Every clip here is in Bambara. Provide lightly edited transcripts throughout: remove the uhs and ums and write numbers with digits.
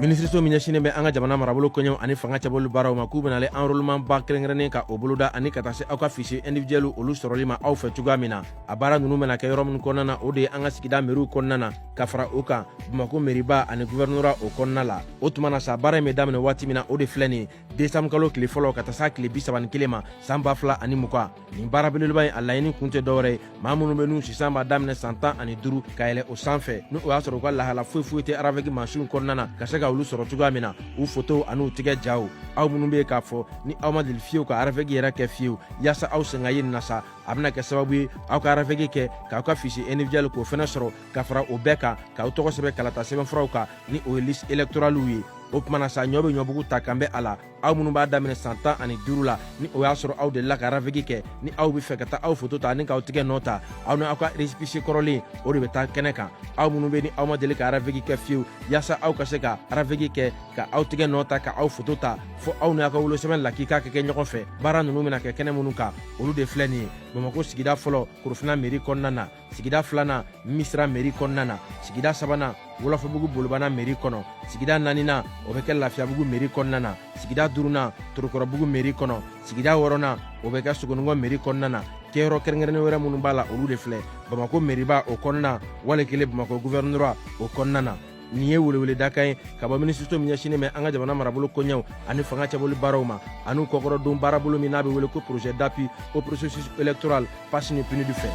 Minisiriso min ɲɛsinnen bɛ an ka jamana marabolo koɲɛw ani fanga cɛbɔli baaraw ma, k'u bɛna ale enrôlement ba kɛrɛnkɛrɛnnen ka o boloda ani ka taa se aw ka fichier individuel olu sɔrɔli ma aw fɛ cogoya min na. A baara ninnu bɛna kɛ yɔrɔ minnu kɔnɔna na, o de ye an ka sigida meriw kɔnɔna na, ka fara o kan Bamakɔ meriba ani gouvernorat o kɔnɔna la. O tuma na sa, baara in bɛ daminɛ waati min na, o de filɛ nin ye, desanburu kalo tile fɔlɔ ka taa s'a tile 31 ma san 2020. Nin baara belebeleba in, a laɲini kun tɛ dɔwɛrɛ ye, maa minnu bɛ n'u sisan b'a daminɛ san 15 ka yɛlɛ o sanfɛ, ni o y'a sɔrɔ u ka lahala foyi foyi tɛ RAVEC mansinw kɔnɔna na, ka se ka olu sɔrɔ cogoya min na, u fotow an'u tigɛ jaw. Aw minnu bɛ yen k'a fɔ ni aw ma deli fiyewu ka RAVEC yɛrɛ kɛ fiyewu, yaasa aw sen ka ye nin na sa, a bɛna kɛ sababu ye aw ka RAVEC kɛ k'aw ka fichier individuel k'o fɛnɛ sɔrɔ, ka fara o bɛɛ kan k'aw tɔgɔ sɛbɛn kalata sɛbɛnfuraw kan, ni o ye liste électorale ye. O tuma na sa, ɲɔ bɛ ɲɔbugu ta kan bɛ a la. Aw minnu b'a daminɛ san 15 la, ni o y'a sɔrɔ aw delila ka RAVEC kɛ, ni aw bɛ fɛ ka taa aw foto ta ani k'aw tigɛ nɔ ta, aw ni aw ka récépissé kɔrɔlen, o de bɛ taa kɛnɛ kan. Aw minnu bɛ ni aw ma deli ka RAVEC kɛ fiyewu, yaasa aw ka se ka RAVEC kɛ ka aw tigɛ nɔ ta ka aw foto ta, fo aw ni aw ka wolosɛbɛn lakika ka kɛ ɲɔgɔn fɛ. Baara ninnu bɛna kɛ kɛnɛ minnu kan, olu de filɛ nin ye: Bamakɔ sigida fɔlɔ, Korofina mairie kɔnɔna na; sigida filanan, Misira mairie kɔnɔna na; sigida sabanan, Wɔlɔfɔbugu Bolibana mairie kɔnɔ; sigida naaninan, o bɛ kɛ Lafiyabugu mairie kɔnɔna na; sigida duurunan, Torokɔrɔbugu mairie kɔnɔ; sigida wɔɔrɔnan, o bɛ kɛ Sogonikɔ mairie kɔnɔna na. Kɛyɔrɔ kɛrɛnkɛrɛnnen wɛrɛ minnu b'a la, olu de filɛ: Bamakɔ mairieba o kɔnɔna, wali kelen Bamakɔ gouvernorat o kɔnɔna na. Nin ye weleweledakan ye ka bɔ minisiriso min ɲɛsinnen bɛ an ka jamana marabolo koɲɛw ani fanga cɛbɔli baaraw ma, an'u kɔkɔrɔdon baarabolo min n'a bɛ wele ko projet d'appui au processus électoral PAS ni PNUD fɛ.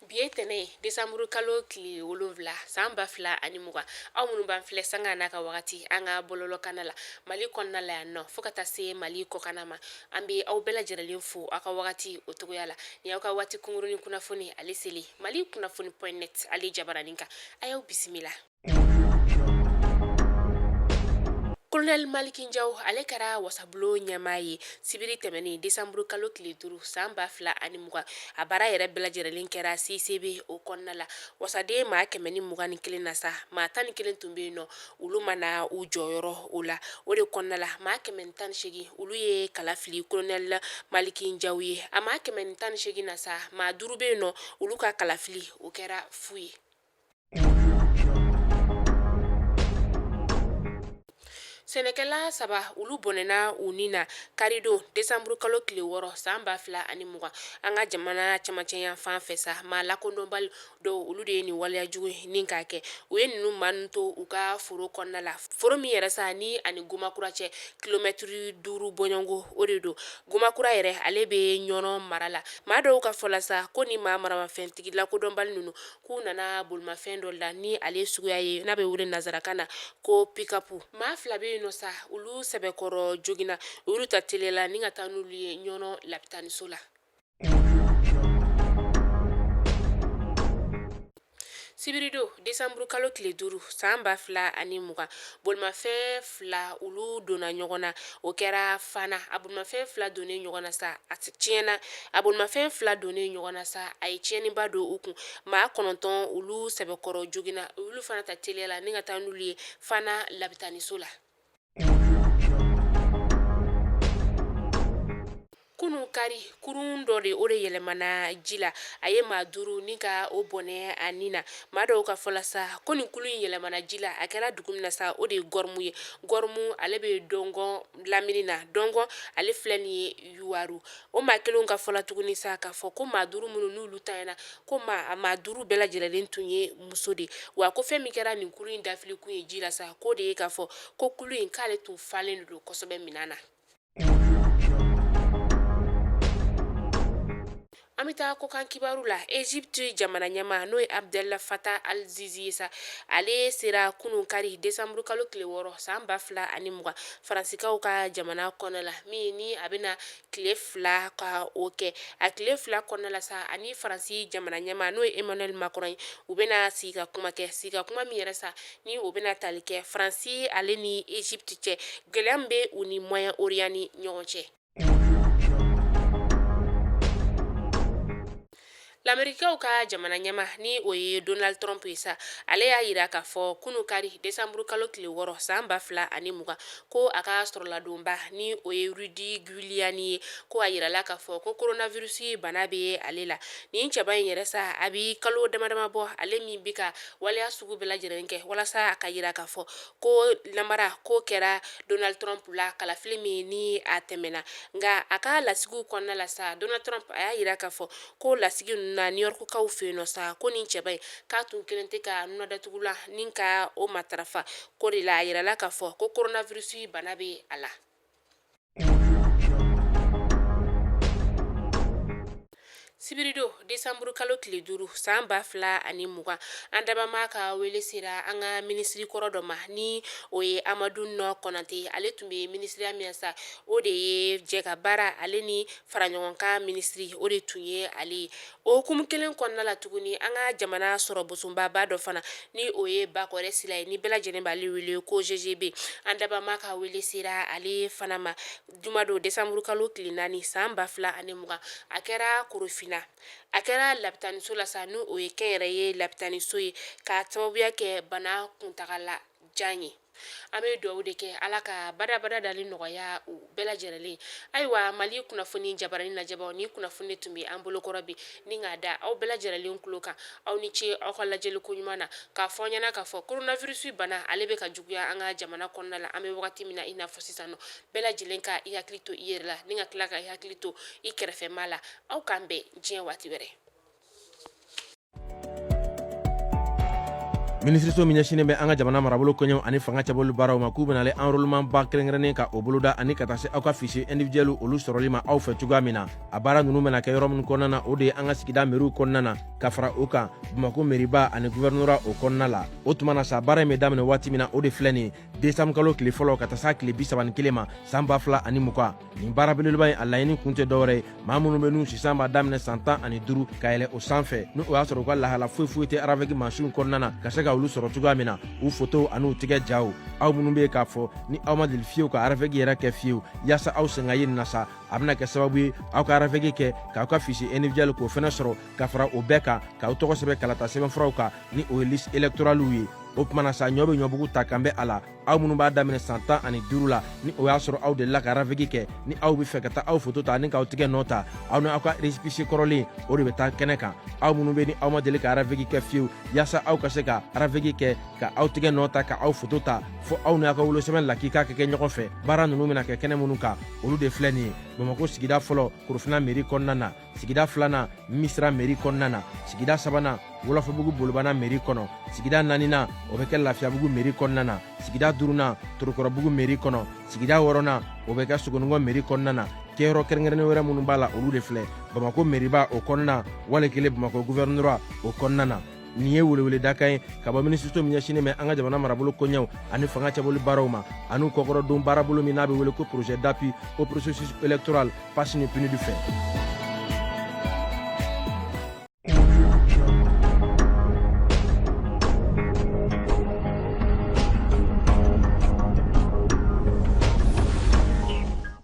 Bi ye tɛnɛ ye, desanburu kalo tile 7 san 2020. Aw minnu b'an filɛ sanga n'a ka wagati an ka bɔlɔlɔkanna la Mali kɔnɔna la yan nɔ, fo ka taa se Mali kɔkanna ma, an bɛ aw bɛɛ lajɛlen fo aw ka wagati o cogoya la. Ni aw ka waati kunkurunnin kunnafoni ale seli Mali kunnafoni point net ale jabaranin kan, a y'aw bisimila. Kolonɛli Maliki Jaw, ale kɛra wasabulon ɲɛmaa ye sibiri tɛmɛnen, desanburu kalo tile 5 san 2020. A baara yɛrɛ bɛɛ lajɛlen kɛra CICB o kɔnɔna la. Wasaden maa 121 na sa, maa 11 tun bɛ yen nɔ, olu ma na u jɔyɔrɔ o la. O de kɔnɔna la, maa 118, olu ye kala fili kolonɛli Maliki Jaw ye. A maa 118 na sa, maa 5 bɛ yen nɔ, olu ka kalafili o kɛra fu ye. Sɛnɛkɛla saba, olu bɔnɛna u ni na karidon, desanburu kalo tile 6 san 2020, an ka jamana cɛmancɛ yan fan fɛ sa. Maa lakodɔnbali dɔw, olu de ye nin waleya jugu nin k'a kɛ. U ye ninnu maa ninnu to u ka foro kɔnɔna la, foro min yɛrɛ sa ni ani Gomakura cɛ kilomɛtiri 5 bɔɲɔgɔnko o de don. Gomakura yɛrɛ, ale bɛ Ɲɔnɔ mara la. Maa dɔw ka fɔ la sa, ko ni maa maramafɛntigi lakodɔnbali ninnu, k'u nana bolimafɛn dɔ la ni ale suguya ye n'a bɛ wele nansarakan na ko pick-up. Maa fila bɛ yen nɔ sa, olu sɛbɛkɔrɔ joginna, olu ta teliya la ni ka taa n'olu ye Ɲɔnɔ lapitaniso la. Sibiridon, desanburu kalo tile 5 san 2020, bolimafɛn fila, olu donna ɲɔgɔn na. O kɛra Fana. A bolimafɛn fila donnen ɲɔgɔn na sa, a tiɲɛna. A bolimafɛn fila donnen ɲɔgɔn na sa, a ye tiɲɛniba don u kun. Maa 9, olu sɛbɛkɔrɔ joginna, olu fana ta teliya la ni ka taa n'olu ye Fana lapitaniso la. Kunun kari, kurun dɔ de, o de yɛlɛmana ji la, a ye maa 5 ni ka o bɔnɛ a ni na. Maa dɔw ka fɔ la sa, ko nin kurun in yɛlɛmana ji la, a kɛra dugu min na sa, o de ye Gɔrɔmu ye. Gɔrɔmu, ale bɛ Dɔngɔn lamini na. Dɔngɔn, ale filɛ nin ye Yuwaru. O maa kelenw ka fɔ la tuguni sa, k'a fɔ ko maa 5 minnu n'olu tanyana, ko maa 5 bɛɛ lajɛlen tun ye muso de. Wa ko fɛn min kɛra nin kurun in dafili kun ye ji la sa, k'o de ye k'a fɔ ko kurun in k'ale tun falen don kosɛbɛ minɛn na. An bɛ taa kɔkan kibaru la. Egypte jamana ɲɛmaa, n'o ye Abdel Fattah al-Sisi ye sa, ale sera kunun kari, desanburu kalo tile 6 san 2020, Faransikaw ka jamana kɔnɔ la, min ni a bɛna tile 2 ka o kɛ. A tile 2 kɔnɔna la sa, ani Faransi jamana ɲɛmaa, n'o ye Emmanuel Macron ye, u bɛna sigi ka kuma kɛ, sigi ka kuma min yɛrɛ sa ni o bɛna tali kɛ Faransi ale ni Egypte cɛ, gɛlɛya min bɛ u ni Moyen Orient ni ɲɔgɔn cɛ. Lamerikikaw ka jamana ɲɛmaa ni o ye Donald Trump ye sa, ale y'a yira k'a fɔ kunu kari desanburu kalo tile 6 san 2020 ko a ka sɔrɔladonba ni o ye Rudy Giuliani ye, ko a yirala k'a fɔ ko coronavirus bana bɛ ale la. Nin cɛba in yɛrɛ sa, a bi kalo dama dama bɔ, ale min bi ka waleya sugu bɛɛ lajɛlen kɛ walasa a ka yira k'a fɔ ko namara ko kɛra Donald Trump la kalafili min ni a tɛmɛna. Nka a ka lasigiw kɔnɔna la sa, Donald Trump a y'a yira k'a fɔ ko lasigi ninnu na New Yorkkaw fɛ yen nɔ sa, ko nin cɛba in k'a tun kelen tɛ ka nunadatugulan ni ka o matarafa, ko de la a yirala k'a fɔ ko coronavirus bana bɛ a la. Sibiridon desanburu kalo tile 5 san 2020, an dabama ka wele sera an ka minisiri kɔrɔ dɔ ma ni o ye Amadu Nɔ Kɔnate. Ale tun bɛ minisiriya min sa, o de ye jɛ ka baara ale ni faraɲɔgɔnkan minisiri, o de tun ye ale ye. O hukumu kelen kɔnɔna la tuguni, an ka jamana sɔrɔ bosonbaba dɔ fana ni o ye Bakɔrɛ Sila ye, ni bɛɛ lajɛlen b'ale wele ko GGB, an dabama ka wele sera ale fana ma jumadon desanburu kalo tile 4 san 2020. A kɛra Korofina, a kɛra lapitaniso la sa, ni o ye kɛnyɛrɛye lapitaniso ye, k'a sababuya kɛ bana kuntagala jan ye. An bɛ dugawu de kɛ Ala ka badabada dali nɔgɔya u bɛɛ lajɛlen. Ayiwa, Mali kunnafoni jabarani lajɛbaw, ni kunnafoni tun bɛ an bolokɔrɔ bi ni k'a da aw bɛɛ lajɛlen tulo kan. Aw ni ce aw ka lajɛli ko ɲuman na. K'a fɔ ɲɛna k'a fɔ coronavirus bana, ale bɛ ka juguya an ka jamana kɔnɔna la. An bɛ wagati min na i n'a fɔ sisan nɔ, bɛɛ lajɛlen ka i hakili to i yɛrɛ la ni ka tila ka i hakili to i kɛrɛfɛmaa la. Aw k'an bɛn diɲɛ waati wɛrɛ. Minisiriso min ɲɛsinnen bɛ an ka jamana marabolo koɲɛw ani fanga cɛbɔli baaraw ma, k'u bɛna enrôlement ba kɛrɛnkɛrɛnnen ka o boloda ani ka taa se aw ka fichier individuel olu sɔrɔli ma aw fɛ cogoya min na. A baara ninnu bɛna kɛ yɔrɔ minnu kɔnɔna na, o de ye an ka sigida meriw kɔnɔna na, ka fara o kan Bamakɔ meriba ani gouvernorat o kɔnɔna la. O tuma na sa, baara in bɛ daminɛ waati min na, o de filɛ nin ye desanburu kalo tile fɔlɔ ka taa s'a tile 31 ma san 2020. Nin baara belebeleba in, a laɲini kun tɛ dɔwɛrɛ ye, maa minnu bɛ n'u sisan b'a daminɛ san 15 ka yɛlɛ o sanfɛ, ni o y'a sɔrɔ u ka lahala foyi foyi tɛ RAVEC mansinw kɔnɔna na, ka se ka olu sɔrɔ cogoya min na, u fotow an'u tigɛ jaw. Aw minnu bɛ yen k'a fɔ ni aw ma deli fiyewu ka RAVEC yɛrɛ kɛ fiyewu, yaasa aw sen ka ye nin na sa, a bɛna kɛ sababu ye aw ka RAVEC kɛ k'aw ka fichier individuel k'o fɛnɛ sɔrɔ, ka fara o bɛɛ kan k'aw tɔgɔ sɛbɛn kalata sɛbɛnfuraw kan, ni o ye liste électorale ye. O tuma na sa, ɲɔ bɛ ɲɔbugu ta kan bɛ a la. Aw minnu b'a daminɛ san 15 la, ni o y'a sɔrɔ aw delila ka RAVEC kɛ, ni aw bɛ fɛ ka taa aw foto ta ani k'aw tigɛ nɔ ta, aw ni aw ka récépissé kɔrɔlen, o de bɛ taa kɛnɛ kan. Aw minnu bɛ ni aw ma deli ka RAVEC kɛ fiyewu, yaasa aw ka se ka RAVEC kɛ ka aw tigɛ nɔ ta ka aw foto ta, fo aw ni aw ka wolosɛbɛn lakika ka kɛ ɲɔgɔn fɛ. Baara ninnu bɛna kɛ kɛnɛ minnu kan, olu de filɛ nin ye: Bamakɔ sigida fɔlɔ, Korofina mairie kɔnɔna na; sigida filanan, Misira mairie kɔnɔna na; sigida sabanan, Wɔlɔfɔbugu Bolibana mairie kɔnɔ; sigida naaninan, o bɛ kɛ Lafiyabugu mairie kɔnɔna na; sigida duurunan, Torokɔrɔbugu mairie kɔnɔ; sigida wɔɔrɔnan, o bɛ kɛ Sogonikɔ mairie kɔnɔna na. Kɛyɔrɔ kɛrɛnkɛrɛnnen wɛrɛ minnu b'a la, olu de filɛ: Bamakɔ mairieba o kɔnɔna, wali kelen Bamakɔ gouvernorat o kɔnɔna na. Nin ye weleweledakan ye ka bɔ minisiriso min ɲɛsinnen bɛ an ka jamana marabolo koɲɛw ani fanga cɛbɔli baaraw ma, an'u kɔkɔrɔdon baarabolo min n'a bɛ wele ko projet d'appui au processus électoral PASS ni PNUD fɛ.